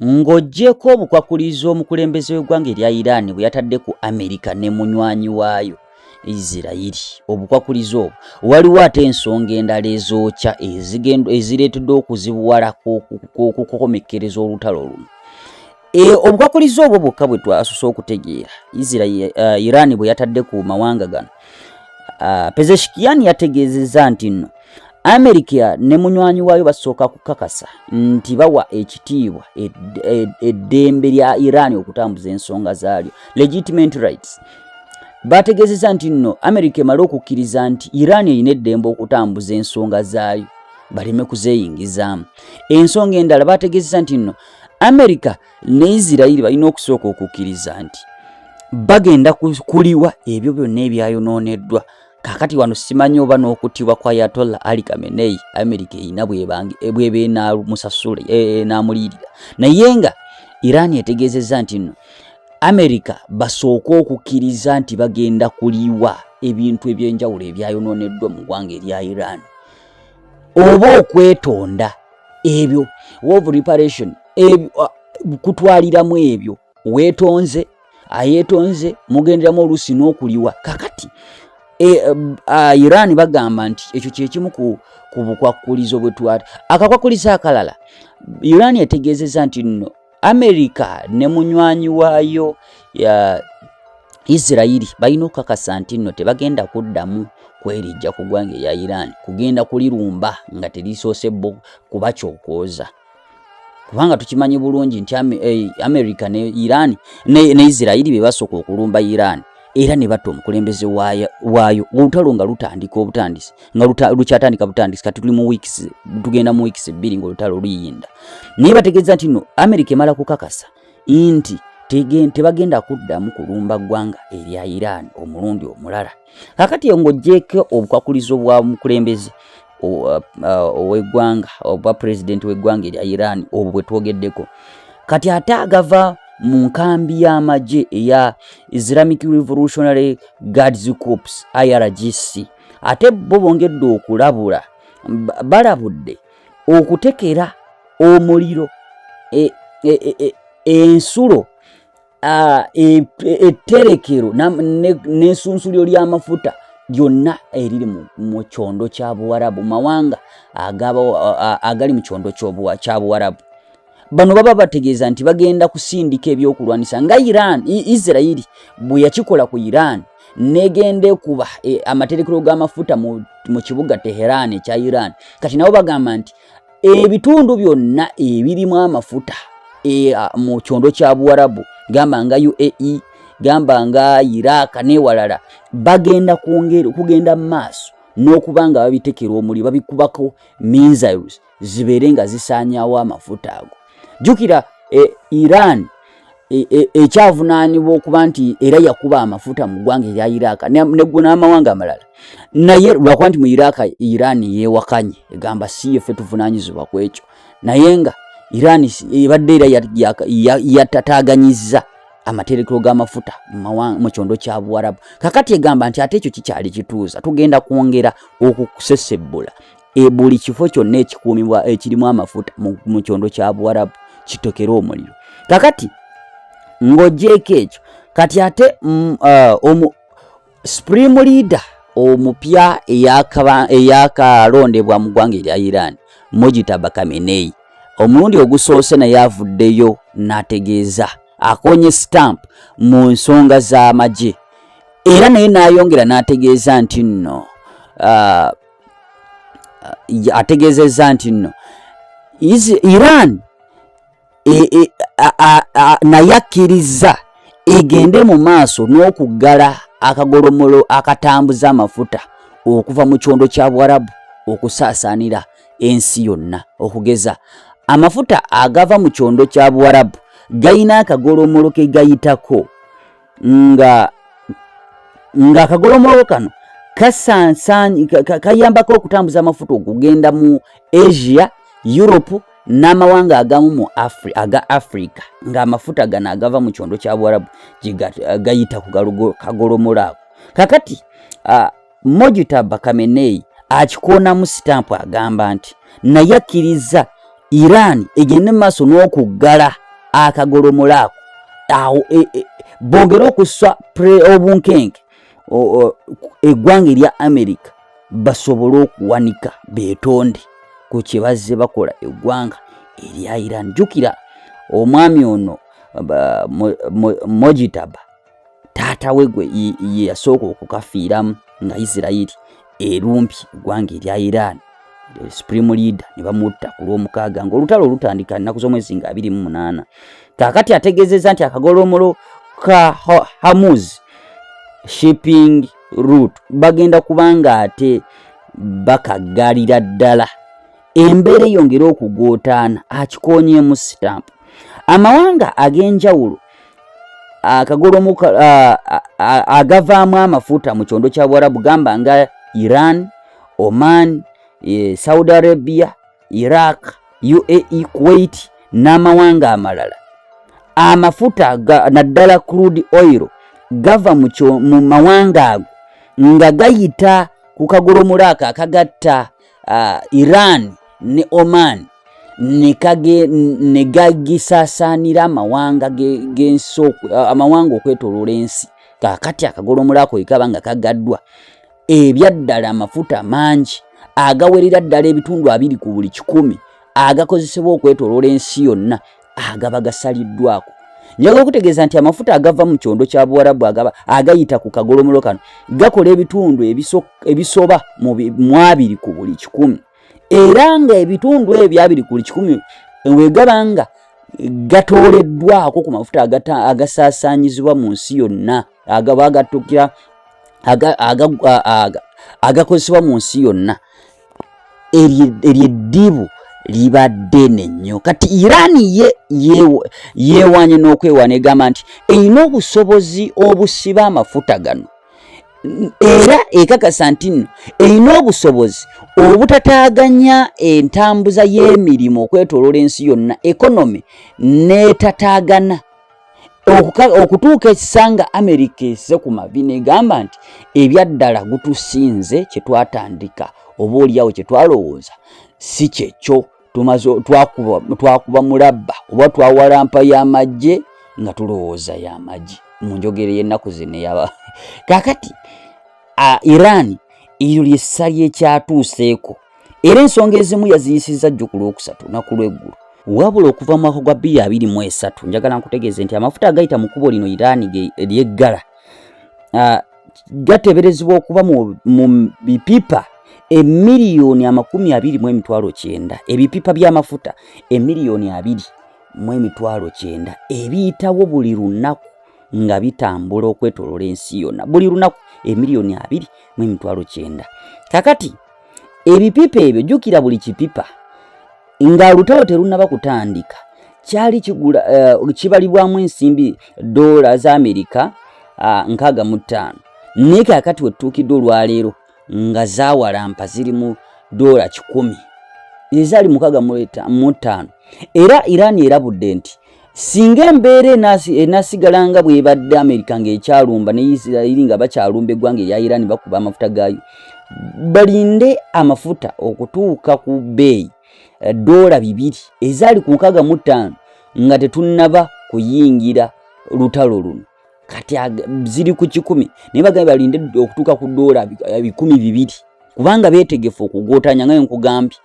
Ng'oggyeeko obukwakkulizo omukulembeze w'eggwanga erya Iran bwe yatadde ku Amerika ne munywanyi waayo Isirayiri, obukwakkulizo obwo, waliwo ate ensonga endala ezookya ezireetedde okuzibuwala kw'okukomekkereza olutalo luno. Obukwakkulizo obwo bwokka bwe twasose okutegeera Iran bwe yatadde ku mawanga gano. Pezeshkian yategeezezza nti nno Amerika ne munywanyi waayo basooka kukakasa nti bawa ekitiibwa eddembe lya Iran okutambuza ensonga zaalyo, legitimate rights. Bategeezezza nti nno Amerika emale okukkiriza nti Iran erina eddembe okutambuza ensonga zaayo baleme kuzeeyingizaamu. Ensonga endala bategeezezza nti nno Amerika ne Isirayiri balina okusooka okukkiriza nti bagenda kuliwa ebyo byonna ebyayonooneddwa. Kakati wano simanyi oba n'okuttibwa kwa Ayatollah Ali Khamenei Amerika erina bweba enaamusasula, enaamuliyirira, naye nga Iran etegeezezza nti nno Amerika basooke okukkiriza nti bagenda kuliwa ebintu eby'enjawulo ebyayonooneddwa mu ggwanga erya Iran, oba okwetonda ebyo, war of reparation, ebyo kutwaliramu ebyo weetonze, ayeetonze, mugenderamu oluusi n'okuliwa. Kakati Iran bagamba nti ekyo kyekimu ku bukwakkulizo bwe twata. Akakwakkulizo akalala, Iran etegeezezza nti nno Amerika ne munywanyi waayo ya Isirayiri balina okukakasa nti nno tebagenda kuddamu kwerijja ku ggwanga erya Iran kugenda kulirumba nga terisoose bo kubakyokooza, kubanga tukimanyi bulungi nti America ne Iran ne Isirayiri be basooka okulumba Iran era ne batta omukulembeze waayo olutalo nga lutandika obutandisi, nga lukyatandika butandisi. Kati tuli mu weeks, tugenda mu weeks 2 ng'olutalo luyinda, naye bategeeza nti no America emala kukakasa nti tebagenda kuddamu kulumba ggwanga erya Iran omulundi omulala. Kakati ng'oggyeeko obukwakulizo bwa mukulembeze ow'eggwanga oba pulezidenti w'eggwanga erya Iran obwo bwe twogeddeko, kati ate agava mu nkambi y'amagye eya Islamic Revolutionary Guards Corps, IRGC, ate bo bongedde okulabula, balabudde okutekera omuliro ensulo, etterekero n'ensunsulyo ly'amafuta lyonna eriri mu kyondo kya Buwarabu, mawanga agali mu kyondo kya Buwarabu. Bano baba bategeeza nti bagenda kusindika ebyokulwanisa nga Iran, Israeli bwe yakikola ku Iran negenda ekuba amaterekero g'amafuta mu kibuga Teheran ekya Iran. Kati nabo bagamba nti ebitundu byonna ebirimu amafuta mu kyondo kya Buwarabu, gamba nga UAE, gamba nga Iraq n'ewalala, bagenda kugenda mu maaso n'okuba nga babitekera omuliro, babikubako missiles zibeere nga zisaanyaawo amafuta ago. Jjukira Iran ekyavunaanibwa okuba nti era yakuba amafuta mu ggwanga erya Iraq n'amawanga amalala, naye lwakuba nti mu Iraq Iran yeewakanye, egamba si yeffe tuvunaanyizibwa ku ekyo, naye nga Iran ebadde era yatataaganyizza amaterekero g'amafuta mu kyondo kya Buwarabu. Kakati egamba nti ate ekyo kikyali kituuza, tugenda kwongera okusesebbula buli kifo kyonna ekikuumibwa ekirimu amafuta mu kyondo kya Buwarabu kitokere omuliro. Kakati ng'ogyeko ekyo, kati ate supreme leader omupya eyakalondebwa mu ggwanga erya Iran, Mojtaba Khamenei, omulundi ogusoose naye avuddeyo n'ategeeza akonye stamp mu nsonga z'amagye, era naye n'ayongera n'ategeeza nti nno ategeezezza nti nno Iran naye akkiriza egende mu maaso n'okuggala akagolomolo akatambuza amafuta okuva mu kyondo kya Buwarabu okusaasaanira ensi yonna. Okugeza amafuta agava mu kyondo kya Buwarabu gayina akagolomolo ke gayitako, nga akagolomolo kano kayambako okutambuza amafuta okugenda mu Asia, Europe n'amawanga agamu mu aga Africa, ng'amafuta gano agava mu kyondo kya Buwarabu gayita ku kagolomolo ako. Kakati Mojtaba Khamenei akikoonamu sitampu, agamba nti naye akkiriza Iran egende mu maaso n'okuggala Akagolomola ako awo e, e, bongere okussa obunkenke eggwanga erya Amerika basobole okuwanika beetonde ku kye bazze bakola eggwanga erya Iran. Jjukira omwami ono Mojitaba, taata we gwe ye yasooka okukafiiramu nga Isirayiri erumbye eggwanga erya Iran, Supreme Leader ne bamutta ku Lwomukaaga ng'olutalo olutandika ennaku z'omwezi nga 28. Kaakati ategeezezza nti akagolomolo ka Hormuz shipping route bagenda kubanga ate bakaggalira ddala, embeera eyongere okugootaana. Akikoonyeemu sitampu amawanga ag'enjawulo akagolomu agavaamu amafuta mu kyondo kya Buwarabu, gamba nga Iran, Oman, Saudi Arabia, Iraq, UAE, Kuwait n'amawanga amalala. Amafuta naddala crude oil gava mu mawanga ago nga gayita ku kagolomolo ako akagatta Iran ne Oman ne gagisaasaanira amawanga g'ensi, amawanga okwetoloola ensi. Kaakati akagolomolo ako kaba nga kagaddwa, ebyaddala amafuta mangi agawerera ddala ebitundu 20 ku buli 100 agakozesebwa okwetoloola ensi yonna agaba gasaliddwako. Njagala okutegeeza nti amafuta agava mu kyondo kya Buwarabu agaba agayita ku kagolomolo kano gakola ebitundu ebisoba mu 20 ku buli 100, era nga ebitundu ebyo 20 ku buli 100 wegaba nga gatooleddwako ku mafuta agasaasaanyizibwa mu nsi yonna, agaba agatukira agakozesebwa mu nsi yonna, eryo eddibu liba ddene nnyo. Kati Iran ye yeewanye n'okwewaana, egamba nti erina obusobozi obusiba amafuta gano, era ekakasa nti nno erina obusobozi obutataaganya entambuza y'emirimu okwetooloola ensi yonna, economy n'etataagana okutuuka ekisanga Amerika esse ku mavi negamba nti ebyaddala gutusinze, kye twatandika oba oliawo kye twalowooza si kyekyo, tumaze twakuba mulabba oba twawalampa y'amagye nga tulowooza y'amagye mu njogero y'ennaku zino eyaba. Kaakati Iran eryo lyessa lyekyatuuseeko, era ensonga ezimu yaziyisizza jjo ku Lwokusatu naku lw'eggulo. Wabula okuva mu mwaka gwa 2023, njagala nkutegeeze nti amafuta agayita mu kkubo lino Iran lyeggala gateeberezebwa okuba mu bipipa emiliyoni 29,000, ebipipa by'amafuta emiliyoni 29,000 ebiyitawo buli lunaku nga bitambula okwetoloola ensi yonna buli lunaku, emiliyoni 29,000. Kakati ebipipa ebyo, jjukira buli kipipa nga lutalo terunnaba kutandika kyali kigula kibalibwamu ensimbi dola za Amerika 65, naye kakati wetutuukidde olwaleero nga zawalampa ziri mu dola 100 ezaali 65. Era Iran erabudde nti singa embeera enasigala nga bwebadde, Amerika ng'ekyalumba ne Isirairi nga bakyalumba eggwanga erya Iran, bakuba amafuta gaayo, balinde amafuta okutuuka ku bbeeyi dola 2 ezaali ku 65 nga tetunnaba kuyingira lutalo luno. Kati ziri ku 100, naye bagambye balinde okutuuka ku dola 200 kubanga beetegefu okugootanya nga nkugambye.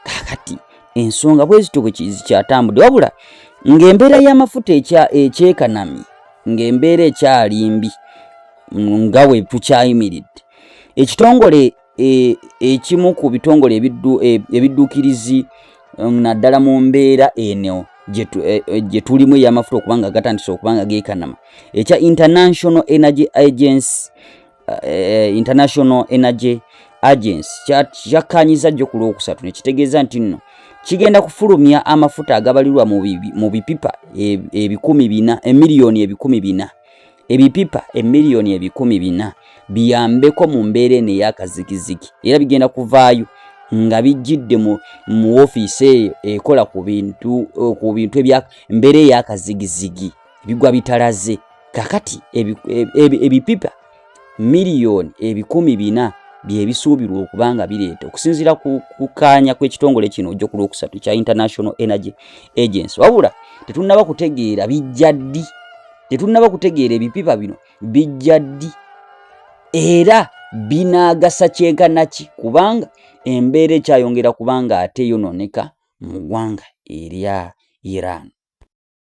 Kakati ensonga bwe zityo bwe zikyatambudde, wabula ng'embeera y'amafuta ekyekanamye, ng'embeera ekyali mbi nga bwe tukyayimiridde, ekitongole ekimu ku bitongole ebidduukirizi naddala mu mbeera eno gye tulimu ey'amafuta okuba nga gatandise okuba nga geekanama, ekya International Energy Agency, International Energy Agency kyakkaanyiza jjo ku Lwokusatu ne kitegeeza nti nno kigenda kufulumya amafuta agabalirwa mu bipipa 400,000, emiliyoni 400,000, ebipipa emiliyoni 400,000 biyambeko mu mbeera eno ey'akazigizigi, era bigenda kuvaayo nga bijjidde mu ofiisi eyo ekola ku bintu ebya embeera ey'akazigizigi ebigwa bitalaze. Kakati ebipipa miliyoni 400,000 byebisuubirwa okuba nga bireeta, okusinziira ku kukkaanya kw'ekitongole kino ojjo ku Lwokusatu kya International Energy Agency. Wabula Tetunnaba kutegeera bijja ddi, tetunnaba kutegeera ebipipa bino bijja ddi era binaagasa kyenkana ki, kubanga embeera ekyayongera kubanga ate eyonooneka mu ggwanga erya Iran.